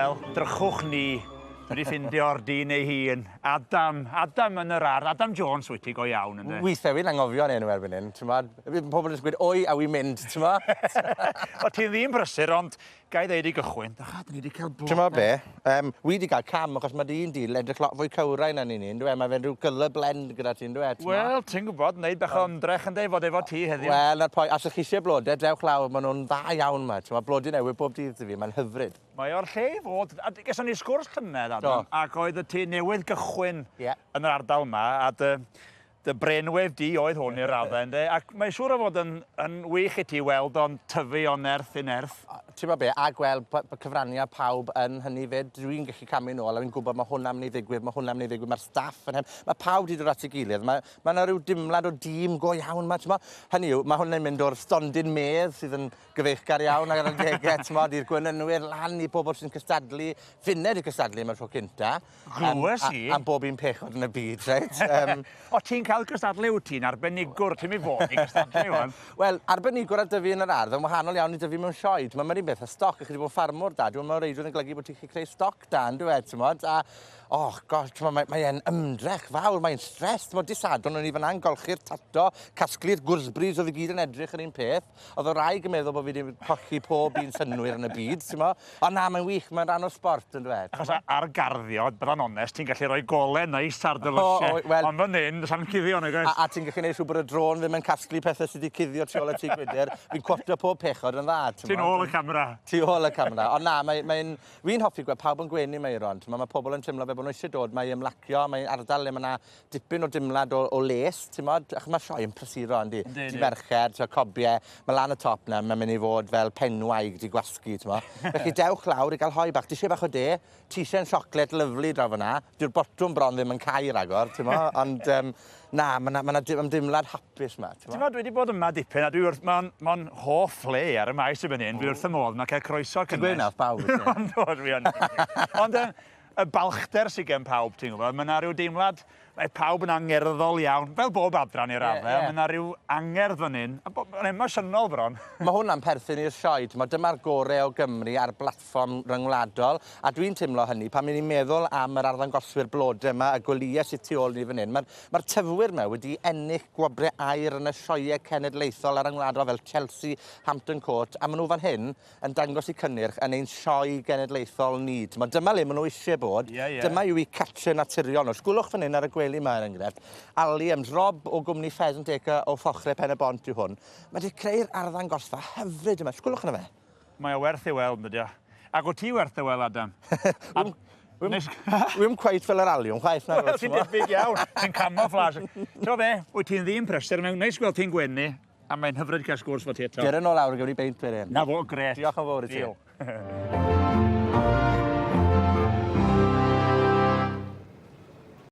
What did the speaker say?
Wel, drychwch ni. Dwi 'di ffindio'r dyn ei hun. Adam, Adam yn yr ardd. Adam Jones wyt ti go iawn, ynde? Withe fi'n anghofio'n enw erbyn hyn, t'mod? Fydd pobl jyst yn gweud oi a wi'n mynd, t'mo'? Wel, ti'n ddyn brysur, ond ga i ddeud i gychwyn, drycha, dyn ni 'di cael blode. T'mo' be'? Yym, wi 'di ga'l cam achos ma' dy un di edrych lot fwy cywrain na ni'n un, yndyw e? Ma' fe'n rhyw colour blend gyda ti, yndyw e? T'mo'? Wel, ti'n gwbod, neud bach o ymdrech ynde, i fod efo ti heddiw. Wel, 'na'r poi-, os 'ych chi isie blode, dewch lawr, ma' nw'n dda iawn 'ma, t'mo', blode newydd bob dydd 'da fi, ma'n hyfryd. Mae o'r lle i fod. A geson ni sgwrs llynedd, Adam, Do. ac oedd y ti newydd gychwyn yeah. yn yr ardal yma, a dy, dy brainwave di oedd hwn i'r raddau, ynddo? Ac mae'n siŵr o fod yn, yn wych i ti weld o'n tyfu o nerth i nerth. Ti'n bod be, a gweld bod cyfraniad pawb yn hynny fyd, dwi'n gallu camu nôl a fi'n gwybod mae hwnna'n mynd i ddigwydd, mae hwnna'n mynd i ddigwydd, mae'r staff yn hem, mae pawb wedi dod at ei gilydd, mae, mae yna rhyw dimlad o dîm go iawn ma, ti'n Hynny yw, mae hwnna'n mynd o'r stondin medd sydd yn gyfeillgar iawn ar adegau, t'mod, i'r gwenynwyr, lan i bobl sy'n cystadlu, finne 'di cystadlu am y tro cynta. Glywes i. Am bob un pechod yn y byd, reit? Um, o, ti'n cael cystadlu, wyt ti'n arbenigwr, ti'n mynd fod i gystadlu, wan. Wel, arbenigwr ar dyfu yn yr ardd, yn wahanol iawn i dyfu mewn sioe. T'mod, mae'r un beth â stoc, ych chi wedi bod yn ffarmwr da, dwi'n meddwl reidrwydd yn golygu bod ti'n gallu creu stoc da, yn dweud, t'mod, a, oh, gosh, t'mod, mae, mae e'n ymdrech fawr, mae'n stres, t'mod, disadwn o'n i fan'na'n golchi'r tato, casglu'r gwrsbris oedd i gyd yn edrych yr un peth, Oedd y wraig yn meddwl bod fi wedi colli pob un synnwyr yn y byd, ti'n mo? Ond na, mae'n wych, mae'n rhan o'r sbort yn dweud. Achos ar garddio, bydda'n onest, ti'n gallu rhoi golau neis ar dy lysiau. Well, ond fan hyn, does am cuddio, nag oes? A, a ti'n gallu gwneud siŵr bod y drôn ddim yn casglu pethau sydd wedi cuddio tu ôl y tŷ gwydr. Fi'n cwotio pob pechod yn dda, ti'n mo? Tu ôl y camera. Tu ôl y camera. Ond na, mae'n... Mae Fi'n hoffi gweld pawb yn gwenu, Meiron. Mae, mae pobl yn teimlo fel bod nhw eisiau dod, mae ymlacio, mae'n ardal le mae yna dipyn o dimlad o, o les, ti'n mod? Achos mae sioe yn prysuro, yndi? Yndi, yndi. Mercher, ti'n cobie, mae lan y top na, mae'n mynd i fod fel penwaig di gwasgu, ti'n mod? Felly dewch lawr i gael hoe bach. Ti eisiau bach o de? Ti eisiau'n siocled lyfli draw fyna. Dyw'r botwm bron ddim yn cau ragor, ti'n mod? Ond um, na, mae yna ma ymdeimlad hapus yma, ti'n mod? Dwi wedi bod yma dipyn, a dwi wrth, mae'n ma hoff le ar y maes y fan hyn. Dwi wrth y modd, mae'n cael croeso cynnes. Ti'n gweud na wrth bawb, wyt ti? Ond, dwi yn. Ond, y balchder sydd gen pawb, ti'n gwybod, mae yna rhyw deimlad, mae pawb yn angerddol iawn, fel bob adran i'r raddau, yeah, yeah. mae yna rhyw angerdd fan hyn, a yn emosiynol bron. Mae hwnna'n perthyn i'r sioe, ti'n dyma'r gorau o Gymru ar blatfform ryngwladol, a dwi'n teimlo hynny pan ni'n meddwl am yr arddangoswyr blodau yma, y gwelyau sydd tu ôl ni fan hyn, mae'r mae tyfwyr yma wedi ennill gwobrau aur yn y sioeau cenedlaethol a ryngwladol fel Chelsea, Hampton Court, a maen nhw fan hyn yn dangos eu cynnyrch yn ein sioe genedlaethol ni. T'mod, dyma le maen nhw eisiau bod. Ie, ie. Dyma yw eu cartre naturiol nhw. Sgwlwch fan hyn ar y gwely yma, er enghraifft. Alliums, Rob o gwmni Pheasant Acre o Fochre Pen y Bont yw hwn. Mae wedi creu'r arddangosfa hyfryd yma. Sgwlwch yna fe. Mae o werth ei weld, ydy o. Ac wyt ti werth ei weld, Adam? Wi'm cweit fel yr aliwm chwaith na. Wel, ti'n debyg iawn. Ti'n camouflage. Ti'n be? Wyt ti'n ddyn prysur. Mae'n neis gweld ti'n gwenu. A mae'n hyfryd cael sgwrs fo ti eto. Dere nôl lawr a gewn ni beint wedyn. Na fo, gret. Diolch yn fawr i ti. Diolch.